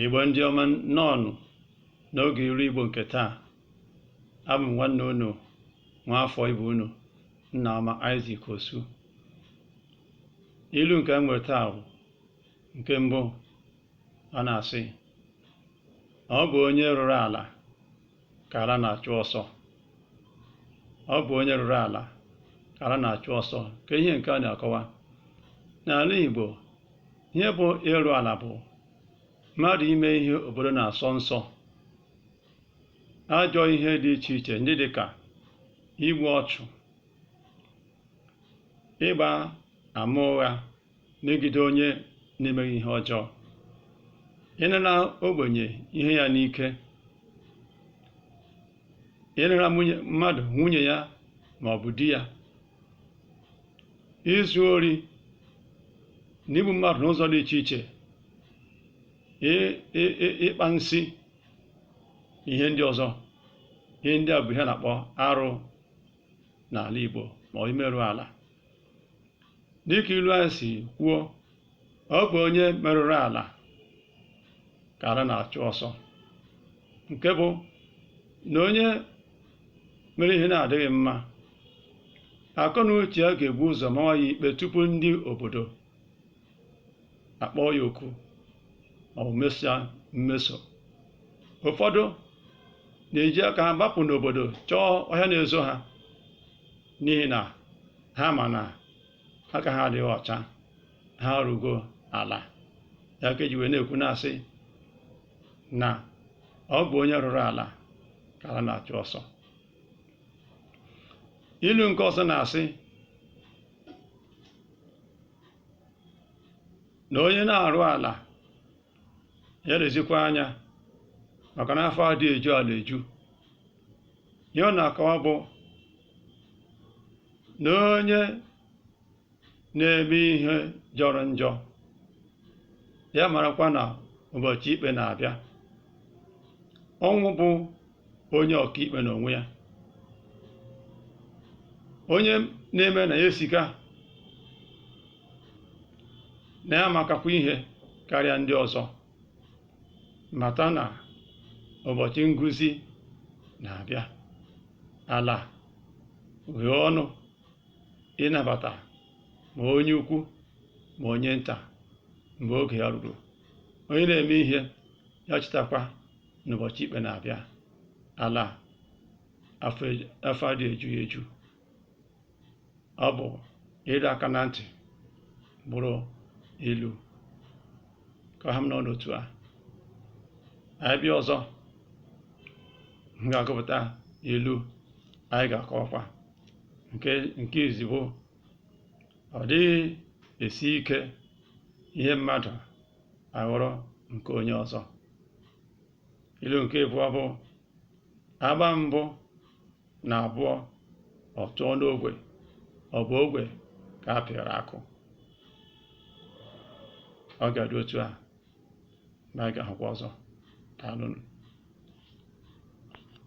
Igbo ndị ọma, nnọọnụ n'oge ilu Igbo nke taa. Abụ m nwanne unu, nwaafọ ibe unu, Nnaọma Isaac Osu. Ilu nke m nwere taa bụ nke mbụ. Ọ na-asị, ọ bụ onye rụrụ ala ka ala na-achụ ọsọ. Ọ bụ onye rụrụ ala ka ala na-achụ ọsọ. Ka ihe nke a na-akọwa n'ala Igbo, ihe bụ ịrụ ala bụ mmadụ ime ihe obodo na-asọ nsọ, ajọ ihe dị iche iche ndị dị ka igbu ọchụ, ịgba ama ụgha megide onye na-emeghị ihe ọjọọ, ịnara ogbenye ihe ya n'ike, ịnara mmadụ nwunye ya ma ọ bụ di ya, izu ori na igbu mmadụ n'ụzọ dị iche iche, ịkpa nsi, ihe ndị ọzọ. Ihe ndị a bụ ihe a na-akpọ arụ n'ala Igbo ma ọ imerụ ala. Dịka ilu a si kwuo, ọ bụ onye merụrụ ala ka ala na-achụ ọsọ, nke bụ na onye mere ihe na-adịghị mma, akọ na uche ya ga-ebu ụzọ mawa ya ikpe tupu ndị obodo akpọọ ya oku ma ọ bụ mesịa mmeso. Ụfọdụ na-eji aka ha gbapụ n'obodo chọọ ọhịa na-ezo ha, n'ihi na ha ma na aka ha adịghị ọcha, ha arụgo ala. Ya ka eji wee na-ekwu na-asị na ọ bụ onye rụrụ ala ka ala na-achụ ọsọ. Ilu nke ọzọ na-asị na onye na-arụ ala ya lezikwa anya, maka na afọ adịghị eju ala eju. Ihe ọ na-akọwa bụ na onye na-eme ihe jọrọ njọ, ya marakwa na ụbọchị ikpe na-abịa. Ọnwụ bụ onye ọkaikpe n'onwe ya. Onye na-eme na ya esika, na ya amakakwa ihe karịa ndị ọzọ, mata na ụbọchị ngụzi na-abịa. Ala ghee ọnụ ịnabata ma onye ukwu ma onye nta mgbe oge ya ruru. Onye na-eme ihe ya chetakwa na ụbọchị ikpe na-abịa. Ala afọ adịghị eju ya eju. Ọ bụ ịdọ aka na ntị bụrụ ilu ka ha m nọ n'otu a. Anyị bịa ọzọ, m ga-agụpụta ilu anyị ga-akọwakwa. Nke izi bụ, ọ dịghị esi ike ihe mmadụ aghọrọ nke onye ọzọ. Ilu nke ịbụọ bụ, agba mbụ na abụọ ọ tụọ n'ogwe, ọ bụ ogwe ka a pịara akụ. Ọ ga-adị otu a, ma anyị ga-ahụkwa ọzọ. Daalụnụ.